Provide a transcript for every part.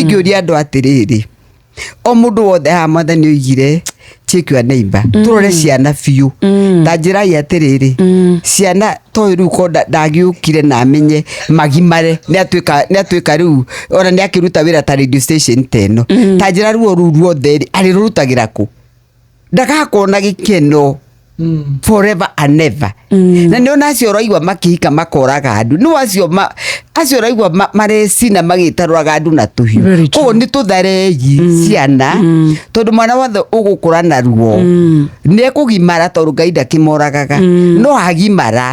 Ingĩũria andũ atĩrĩrĩ, o mũndũ wothe haha, Mwathani oigire, "Check your neighbor." Tũrore ciana biũ. Ta njĩrai atĩrĩrĩ, ciana toĩ rĩu ko ndagĩũkire na amenye magimare nĩ atuĩka rĩu ona nĩ akĩruta wĩra ta radio station ta ĩno. Ta njĩra, ruo rũu ruothe rĩ, arĩrũrutagĩra kũ? Ndagakorwo na gĩkeno forever and ever. Na nĩ ona acio ũraigua makĩhika makoraga andũ, nĩ acio acio ũraigua marecina magĩtarũraga andũ na tũhiũ. Very true. Koguo nĩ tũtharei ciana, tondũ mwana wothe ũgũkũra na ruo nĩ ekũgimara, tondũ Ngai ndakĩmoragaga, no agimara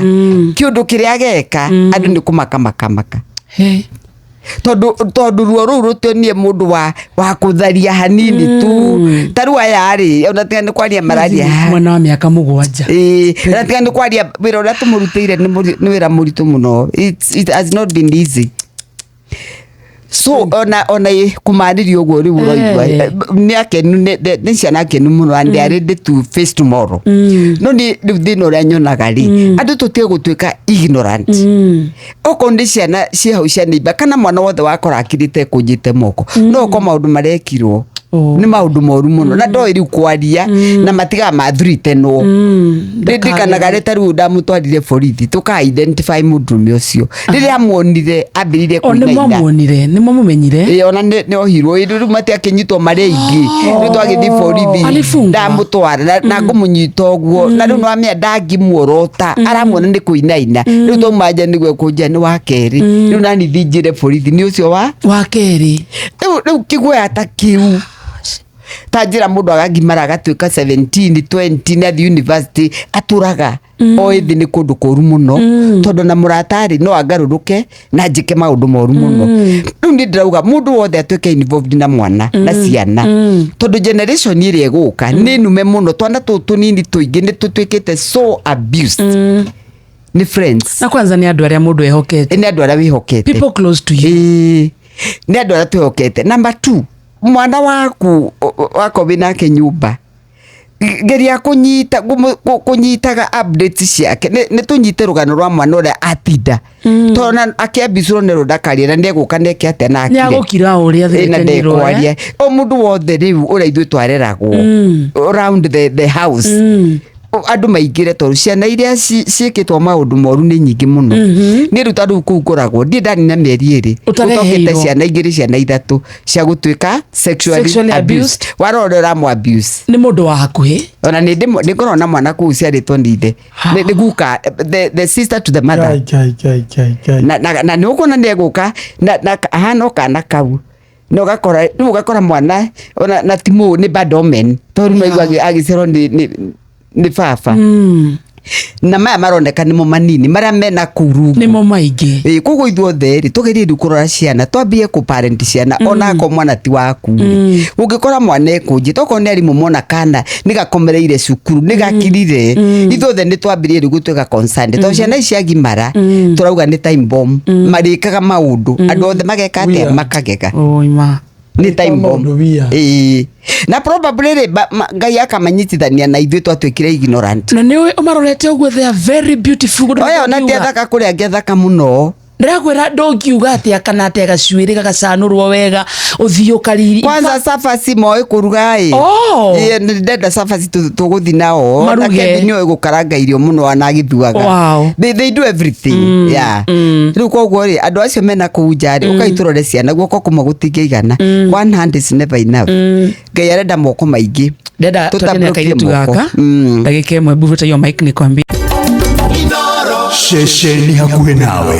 kĩũndũ kĩrĩa ageka andũ nĩ kũmaka makamaka. Hey. Tondũ ruo rũu rũtionie mũndũ wa kũtharia hanini tu. Ta rĩu aya rĩ, ona tiga nĩ kwaria mararia. Mwana wa mĩaka 7. Ĩĩ, na tiga nĩ kwaria, wĩra ũrĩa tũmũrutĩire nĩ wĩra mũritũ mũno. It has not been easy. So ona kũmarĩria ũguo rĩu ũraigua nĩ akenu, nĩ ciana kenu mũno, and they are ready to face tomorrow. No nĩ rĩu thĩna ũrĩa nyonaga rĩ, andũ tũtige gũtuĩka ignorant. Okorwo nĩ ciana ciĩ hau cia neighbor kana mwana wothe wakora akirĩte kũnjĩte moko, no okorwo maũndũ marekirwo nĩ maũndũ moru mũno na ndoĩ rĩu kwaria na matigaga mathuritenwo. Ndirikanaga rĩ, ta rĩu ndamũtwarire borithi tũka identify mũndũrũme ũcio. Rĩrĩa amuonire ambĩrĩirie O nĩ kũinaina. Mwamuonire, nĩ mwamũmenyire? Ĩĩ, ona nĩ ohirwo. Ĩ, rĩu matiakĩnyitwo marĩ aingĩ, rĩu twagĩthiĩ borithi. Alifungwa? Ndamũtwara na ngũmũnyita ũguo, na rĩu nĩwamenya ndangĩmuorota, aramuona nĩ kũinaina. Rĩu twauma nja nĩguo kũnjia nĩ wa kerĩ. Rĩu nani thinjĩre borithi nĩ ũcio wa Wa kerĩ. Rĩu kĩguoya ta kĩu, ta njĩra mũndũ agagimara agatuĩka 17, 20 na athiĩ university atũraga o ĩthĩ, nĩ kũndũ kũru mũno, tondũ na mũratarĩ no angarũrũke na njĩke maũndũ moru mũno. Rĩu nĩ ndĩrauga mũndũ wothe atuĩke involved na mwana na ciana, tondũ generation ĩrĩa ĩgũka nĩ nume mũno. Twana tũtũ tũnini tũingĩ nĩ tũtuĩkĩte so abused nĩ friends. Na kwanza nĩ andũ arĩa mũndũ ehokete. Nĩ andũ arĩa wĩhokete. People close to you. Ĩĩ, nĩ andũ arĩa twĩhokete. Number two, mwana waku wakorwo wĩ nake nyũmba, geria kũnyita kũnyitaga updates ciake. Nĩ tũnyite rũgano rwa mwana ũrĩa atinda, tondũ na akĩambicũrwo nĩ ndakaria na nĩegũka neke atĩa na Nĩ akire. agũkira o ũrĩa Ĩ, na threatenirwo, eh? ndekwaria. O mũndũ wothe rĩu ũrĩa ithuĩ twareragwo around the house, andũ maingĩre, tondũ ciana iria ciĩkĩtwo maũndũ moru nĩ nyingĩ mũno. Niĩ rĩu ta rĩu kũu ngoragwo ndiĩ ndanina mĩeri 2 Ũtareheirwo. ũtokĩte ciana igĩrĩ, ciana ithatũ cia gũtuĩka sexually Sexually abused. abused. Warora ũrĩa ũramũ abuse. Nĩ mũndũ wa hakuhĩ. Ona nĩ ngoragwo na mwana kũu ciarĩtwo nĩ ithe, nĩ guka, the sister to the mother. Ngai, Ngai, Ngai, Ngai, Ngai. Na nĩ ũkuona nĩ egũka na ahana o kana kau, na ũgakora rĩu ũgakora mwana ona na ti mũ nĩ bad omen, tondũ rĩu maigua agĩcerwo nĩ baba. Na maya maroneka nĩmo manini, marĩa mena kũu rungu Nĩmo maingĩ. Ĩĩ, koguo ithuothe rĩ, tũgerie rĩu kũrora ciana, twambie kũ parent ciana. Ona akorwo mwana ti waku rĩ, ũngĩkora mwana ekũnjĩte, okorwo nĩ arimũ mona kana nĩ gakomereire cukuru, nĩ gakirire, ithuothe nĩ twambĩrĩrie rĩu gũtuĩka concerned, tondũ ciana ici ciagimara tũrauga nĩ time bomb, marĩkaga maũndũ andũ othe mageka atĩa? Weird. Makagega. Oima. Nĩ time bomb. Maũndũ weird. Ĩĩ, na probably rĩ, Ngai akamanyitithania na ithuĩ twatuĩkire ignorant. Na nĩ ũĩ ũmarorete ũguo, they are very beautiful. Oya, ona ti athaka kũrĩa angĩ athaka mũno. Ndĩrakwĩra, ndũngiuga atĩa kana atĩa, gacuĩrĩ gagacanũrwo wega, ũthiĩ ũkariri. Kwanza cabaci moĩ kũruga ĩ. Oh. Ĩ, nĩ ndenda cabaci tũgũthi nao. Maruge. Na Kevin nĩoĩ gũkaranga irio mũno ona agĩthuaga. They do everything, yeah. Rĩu koguo rĩ, andũ acio mena kũu nja rĩ, ũkai tũrore ciana. Guoko kũmwe gũtingĩigana. One hand is never enough. Ngai arenda moko maingĩ. Ndenda twatene Tũtambũrũkie kairĩtu moko. gaka. Ndagĩka 1, mbuvuta hiyo mic nikwambie. Ceceni hakuhĩ nawe.